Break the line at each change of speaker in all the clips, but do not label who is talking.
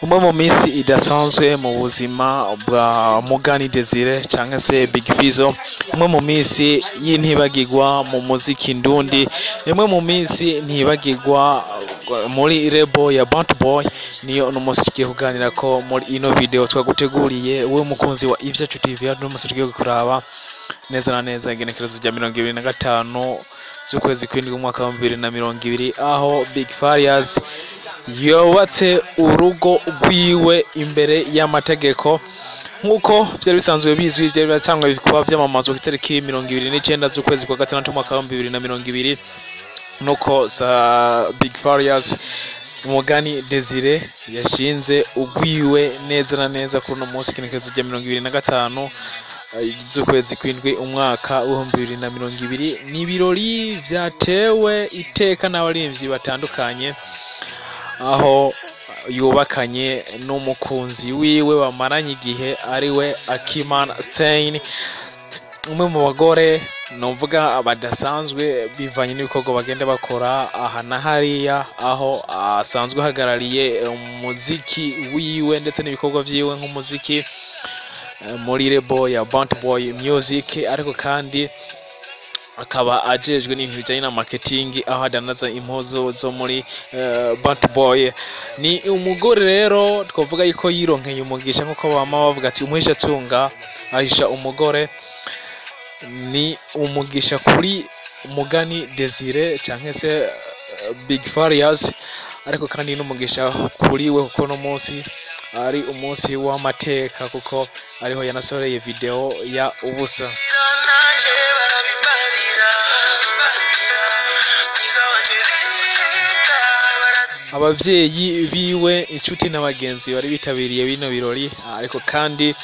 Umwe mu minsi idasanzwe mu buzima bwa Mugani Desire cyangwa se Big Fizzo, umwe mu minsi y'intibagirwa mu muziki ndundi, imwe mu minsi ntibagirwa muri label ya Bantu Boy, niyo uno munsi tugiye kuganira ko muri ino video twaguteguriye wowe mukunzi wa Ivyacu TV. Uno munsi tugiye kuraba neza na neza igenekerezo rya 25 z'ukwezi kw'indwi umwaka wa 2020, aho Big Farious yubatse urugo rwiwe imbere y'amategeko nk'uko byari bisanzwe bizwi. Byari biratangwa kuba byamamazwa ku itariki 29 z'ukwezi kwa gatandatu umwaka wa 2020, nuko sa Big Farious Mugani Desire yashinze ugwiwe neza na neza kuri uno munsi igenekerezo rya 25 z'ukwezi kw'indwi umwaka wa 2020. Ni ibirori vyatewe iteka n'abarimvyi batandukanye, aho yubakanye n'umukunzi wiwe bamaranye igihe, ariwe Akimana Stein, umwe mu bagore novuga badasanzwe bivanye n'ibikorwa bagenda bakora aha na hariya, aho asanzwe ahagarariye umuziki wiwe ndetse n'ibikorwa vyiwe nk'umuziki muri label ya Bantu Boy Music, ariko kandi akaba ajejwe n'ibintu bijanye na marketing, aho adandaza impuzu zo muri Bantu Boy. Ni umugore rero twavuga yuko yironkeye umugisha, nk'uko bama bavuga ati umuhisha tunga ahisha umugore. Ni umugisha kuri Mugani Desire canke se Big Farious, ariko kandi n'umugisha kuri we kuko no munsi ari umunsi w'amateka, kuko ariho yanasoreye video ya Ubusa. Abavyeyi biwe, inshuti n'abagenzi bari bitabiriye bino birori, ariko kandi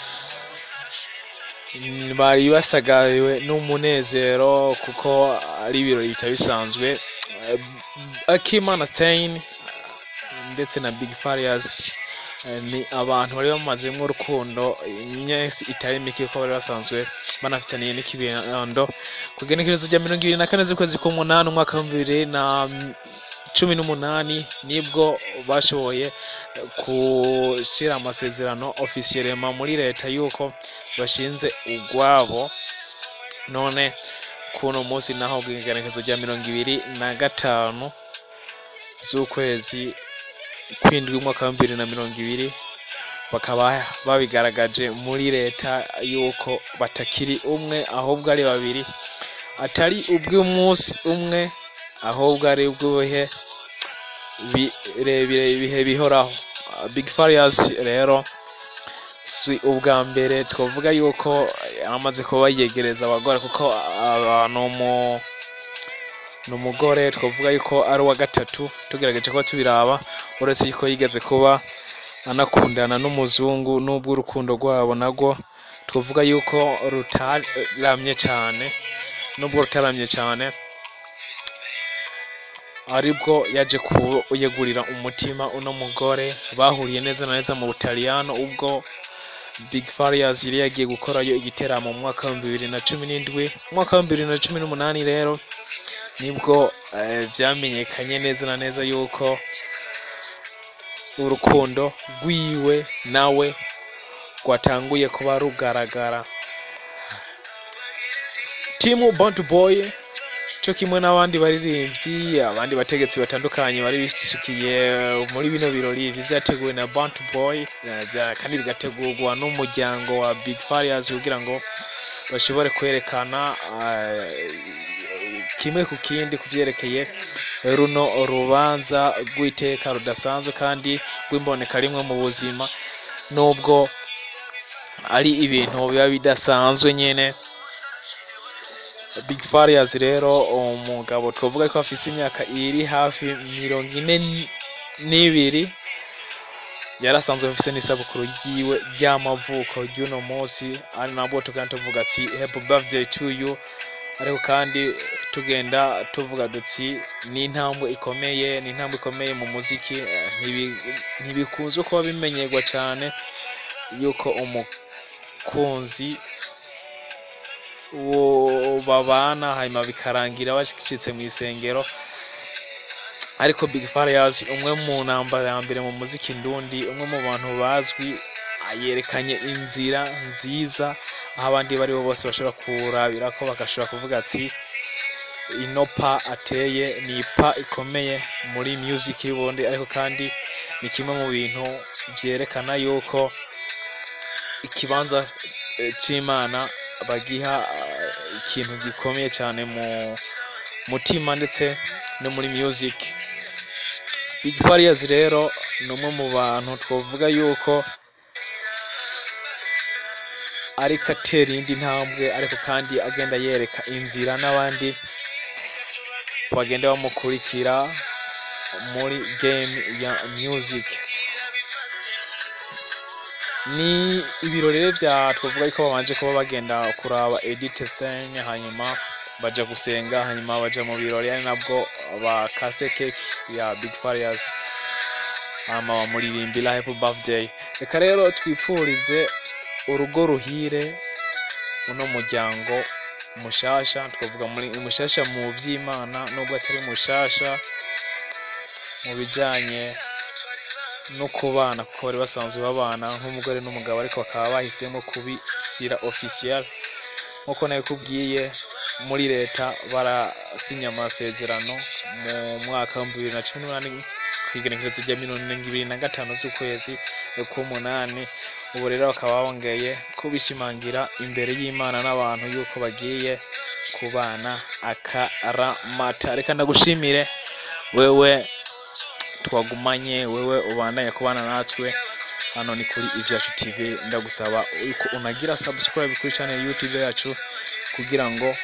bari basagawe n'umunezero kuko ari ibirori bitari bisanzwe. Akimana Stein ndetse na Big Farious ni abantu bari bamazemo urukundo imyesi itari mike, kuko bari basanzwe banafitaniye n'ikibondo. Ku igenekerezo rya 24 z'ukwezi k'umunani umwaka wa 2018 nibwo bashoboye gushyira amasezerano officiellement muri leta yuko bashinze ugwabo. None kuno munsi naho igenekerezo rya 25 z'ukwezi kw'indwi umwaka wa 2020 bakaba babigaragaje muri leta yuko batakiri umwe ahubwo ari babiri, atari ubw'umunsi umwe ahubwo ari ubw'ubihe birebire, ibihe bihoraho. Big Farious rero si ubwa mbere twavuga yuko amaze kuba yegereza abagore, kuko ni umugore twavuga yuko ari uwa gatatu tugerageje kuba tubiraba, uretse yuko yigeze kuba anakundana n'umuzungu, n'ubwo urukundo rwabo narwo twavuga yuko rutaramye cyane, nubwo rutaramye cyane aribwo yaje kuyegurira umutima uno mugore bahuriye neza na neza mu Butaliyano, ubwo Big Farious yari yagiye gukorayo igiteramo mu mwaka wa 2017. Mu mwaka wa 2018 rero nibwo vyamenyekanye neza na neza yuko urukundo rwiwe nawe rwatanguye kuba rugaragara. Team Bantu Boy cyo kimwe n'abandi baririmbyi, abandi bategetsi batandukanye bari bishikiye muri bino birori. Ivyo vyateguwe na Bantu Boy, kandi bigategurwa n'umuryango wa Big Farious kugira ngo bashobore kwerekana kimwe ku kindi kuvyerekeye runo rubanza rw'iteka rudasanzwe kandi rw'imboneka rimwe mu buzima, nubwo ari ibintu biba bidasanzwe nyene. Big Farious rero, umugabo twavuga ko afise imyaka iri hafi 42, yarasanzwe afise n'isabukuru ryiwe ry'amavuko ry'uno munsi, ari nabwo tugenda tuvuga ati happy birthday to you, ariko kandi tugenda tuvuga duti ni intambwe ikomeye, ni intambwe ikomeye mu muziki. Ntibikunzwe kuba bimenyerwa cyane. yuko umukunzi wo babana, hanyuma bikarangira bashitse mu isengero. Ariko Big Farious, umwe mu ntambara ya mbere mu muziki ndundi, umwe mu bantu bazwi, yerekanye inzira nziza aho abandi bari bo bose bashobora kurabira ko bagashobora kuvuga ati ino pa ateye ni pa ikomeye muri music y'Uburundi. Ariko kandi ni kimwe mu bintu vyerekana yuko ikibanza c'Imana bagiha ikintu gikomeye cyane mu mutima ndetse no muri music. Big Farious rero ni umwe mu bantu twovuga yuko ariko atera iyindi ntambwe, ariko kandi agenda yereka inzira n'abandi bagenda bamukurikira muri game ya music. Ni ibirori rero vya twovuga yuko babanje kuba bagenda kuraba Edith Stein, hanyuma baja gusenga, hanyuma baja mu birori, ari nabwo bakase cake ya Big Farious, hama bamuririmbira happy birthday. Reka rero twipfurize urugo ruhire uno muryango mushasha, twavuga muri mushasha mu vy'Imana, nubwo atari mushasha mu bijanye no kubana, kuko bari basanzwe babana nk'umugore n'umugabo, ariko bakaba bahisemo kubishyira official. Nkuko nabikubwiye, muri leta barasinya amasezerano mu mwaka wa 2018 kw'igenekerezo rya 25 z'ukwezi k'umunani. Ubu rero bakaba bongeye kubishimangira imbere y'Imana n'abantu yuko bagiye kubana akaramata. Reka ndagushimire wewe twagumanye, wewe ubandanya kubana natwe hano ni kuri Ivyacu TV. Ndagusaba yuko unagira subscribe kuri channel YouTube yacu kugira ngo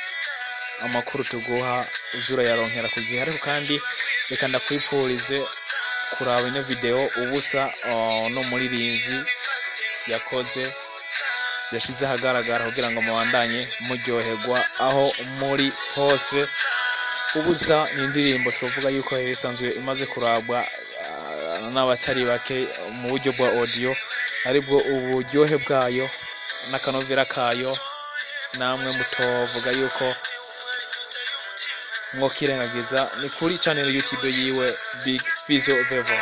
amakuru tuguha uzurayaronkera ku gihe. Ariko kandi reka ndakwifurize kuraba ino video ubusa no muririmbyi yakoze yashize ahagaragara kugira ngo mubandanye muryoherwa aho muri hose. Ubusa ni indirimbo twavuga yuko yari isanzwe imaze kurabwa n'abatari bake mu buryo bwa audio, aribwo uburyohe bwayo n'akanovera kayo namwe mutovuga yuko mwokirengagiza. Ni kuri channel YouTube yiwe Big Fizzo Vevo.